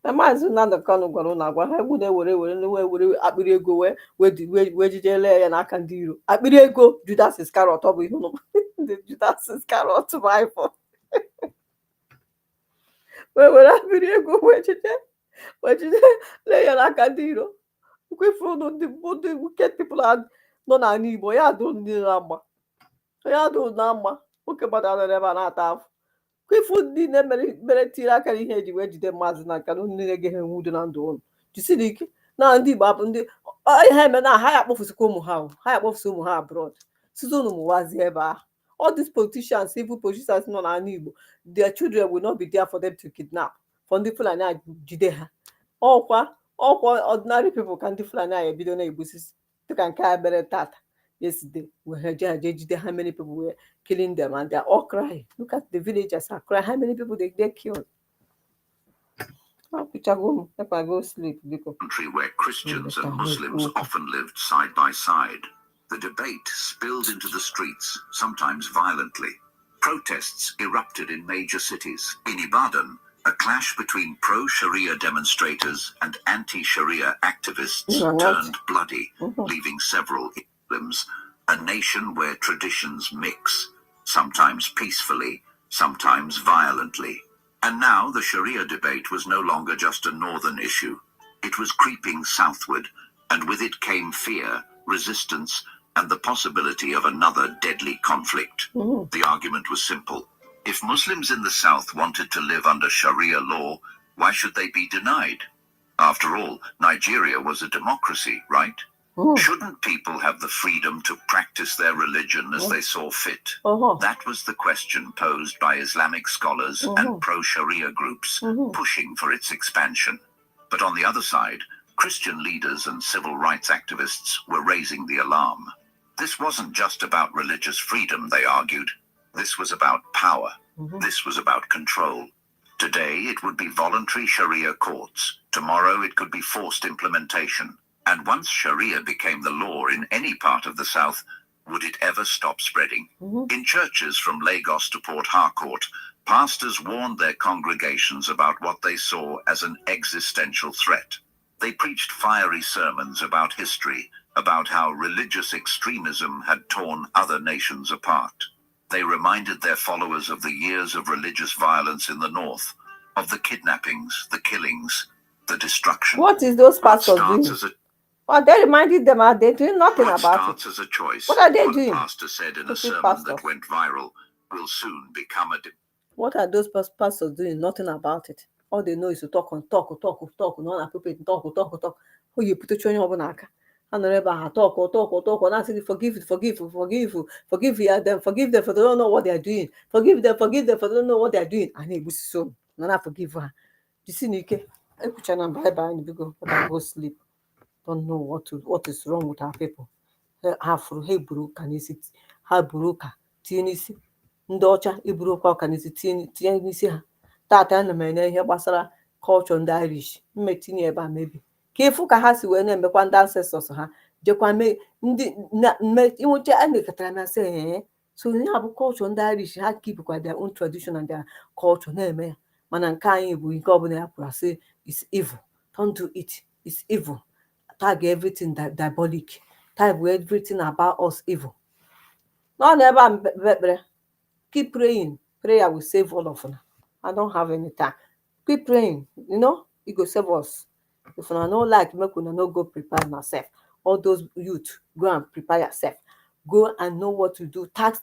na Maazị Nnamdi Kanu gwara ụnụ agwa ha egbu na-ewere were wee were akpịrị ego wee jide lee ya n'aka ndị iro, akpịrị ego Judas Iscariot. Ọ bụ ihe ụnụ ndị Judas Iscariot bụ ifo wee were akpịrị ego wee jide lee ya n'aka ndị iro. Kwefuru ụnụ ndị bụ ndị wicked people a nọ n'ala Igbo ya dụ ndị na mma ya dụ na mma nwoke mmadụ anọrọ ebe a na-ata afụ. Kwefu ndị na-emere mere tiri aka n'ihe eji wee jide Maazị na nka na unu niile gaghị enwe udo na ndụ unu. Jisiri ike na ndị Igbo abụ ndị ihe eme na ha ya akpọfusikwa ụmụ ha o, ha ya akpọfusi ụmụ ha abroad site unu mụwazie ebe ahụ. All these politicians, evil politicians nọ n'ala Igbo, their children will not be there for them to kidnap, for ndị Fulani a jide ha. Ọkwa ordinary people ka ndị Fulani a ebido na-egbusisi dịka nke a mere tata, yesterday we ha je jide. How many people were killing them? And they are all crying. Look at the villagers are crying. How many people they killed? Akwụchago m. Make I go sleep, biko. Country where Christians and Better Muslims wake up. Often lived side by side. The debate spilled into the streets, sometimes violently. Protests erupted in major cities. In Ibadan, a clash between pro Sharia demonstrators and anti Sharia activists No, not. Turned bloody, leaving several Muslims, a nation where traditions mix, sometimes peacefully, sometimes violently. And now the Sharia debate was no longer just a northern issue. It was creeping southward, and with it came fear, resistance, and the possibility of another deadly conflict. The argument was simple. If Muslims in the south wanted to live under Sharia law, why should they be denied? After all, Nigeria was a democracy, right? Shouldn't people have the freedom to practice their religion as they saw fit? That was the question posed by Islamic scholars and pro Sharia groups pushing for its expansion. But on the other side, Christian leaders and civil rights activists were raising the alarm. This wasn't just about religious freedom, they argued. This was about power. This was about control. Today, it would be voluntary Sharia courts. Tomorrow, it could be forced implementation. And once Sharia became the law in any part of the South, would it ever stop spreading? In churches from Lagos to Port Harcourt, pastors warned their congregations about what they saw as an existential threat. They preached fiery sermons about history, about how religious extremism had torn other nations apart. They reminded their followers of the years of religious violence in the north, of the kidnappings, the killings, the destruction. What is those What pastors starts doing? As a Well, they reminded them, are they doing nothing What about it? Starts as a choice, What are they one doing? Pastor said in a Stupid sermon pastors. That went viral, will soon become a What are those pastors doing? Nothing about it. All they know is to talk and talk, talk, talk, nọ na pulpit, talk, talk, talk. O yi ebutecha onye ọbụla aka. Ha nọrọ ebe ahụ talk, talk, talk, na-asị gị forgive, forgive, forgive, forgive ya them, forgive them for they don't know what they are doing. Forgive them, forgive them for they don't know what they are doing. A na-egbusisi unu nọ na forgive ha. Jisi n'ike. Ekwuchana m, bye bye, biko, but I go sleep. Don't know what is wrong with our people. Ha fụrụ ha eburu ụka n'isi, ha buru ụka tinye n'isi ndị ọcha, eburukwa ụka n'isi tinye n'isi ha. Tata ana m ene ihe gbasara culture ndị Irish mme tinye ebe a mebi ka ịfụ ka ha si wee na-emekwa ndị ancestors ha jekwa mee ndị na mme inwecha a mekọtara na sị ee. So ihe a bụ culture ndị Irish. Ha keepkwa their own tradition and their culture na-eme ya, mana nke anyị bụ nke ọbụla ya kwuru asị is evil, don't do it, is evil, tag everything diabolic, tag everything about us evil. Nọ n'ebe a mkpe ekpere. Keep praying. Prayer will save all of una. I don't have any time. Keep praying. E go save us. If una no like, make una no go. Prepare yourself. All those youth, go and prepare yourself. Go and know what to do. Tax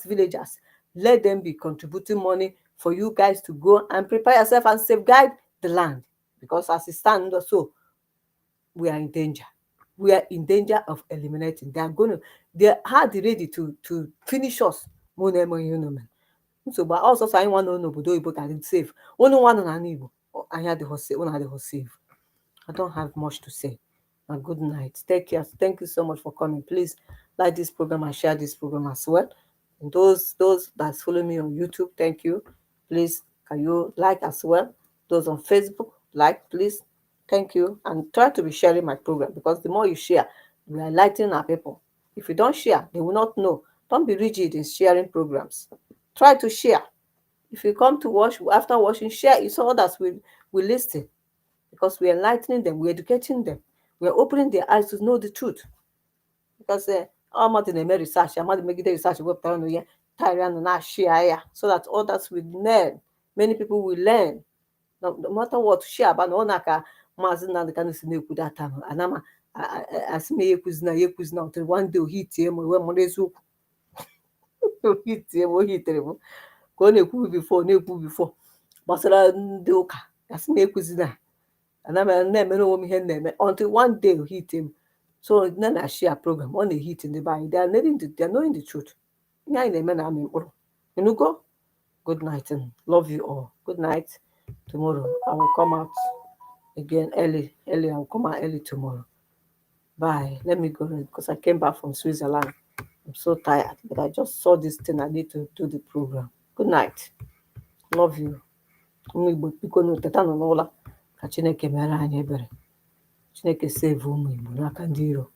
villagers, let them be contributing money for you guys to go and prepare yourself and safeguard the land, because as it stand so, we are in danger. We are in danger of eliminating. They are going to, they are hard ready to finish us. Ma unu emeghị ihe unu mere, nsogbu ọsọsọ. Anyị nwa nọ n'obodo oyibo ka dị safe. Unu nwa nọ n'ala Igbo, anyị adịghị safe, unu adịghị safe. I don't have much to say. A good night. Take care. Thank you so much for coming. Please like this program and share this program as well. And those that follow me on YouTube, thank you. Please, can you like as well? Those on Facebook, like, please. Thank you. And try to be sharing my program, because the more you share, we are enlightening our people. If you don't share, they will not know. Don't be rigid in sharing programs. Try to share. If you come to watch, after watching, share it so others will listen, because we're enlightening them, we're educating them, we're opening their eyes to know the truth. Because ọ mmadụ na-eme research, mmadụ megide research wepụtara nụ ya tara nụ na-share ya so that others will learn. Many people will learn. No matter what, share aba na ọ na-aka Maazị Nnamdi Kanu si na-ekwu data ana ma asị m ya ekwuzina ya ekwuzina until one day o hitie m wee mụrụ eziokwu. O hitie m, o hitere m ka ọ na-ekwu before, na-ekwu before gbasara ndị ụka, asị m ekwuzina, ana m na-emere onwe m ihe m na-eme until one day o hit m. So nne na share program, ọ na-ehit ndị be anyị. They are knowing the truth. Ihe anyị na-eme na-amị mkpụrụ. Ịnụgo? Good night and love you all. Good night. Tomorrow I will come out again early, early. I will come out early tomorrow. Bye. Let me go because I came back from Switzerland. I'm so tired, but I just saw this thing. I need to do the program. Good night. Love you. Ụmụ Igbo, biko nụ, tetanụ n'ụla ka Chineke mere anyị ebere. Chineke save ụmụ Igbo n'aka ndị iro.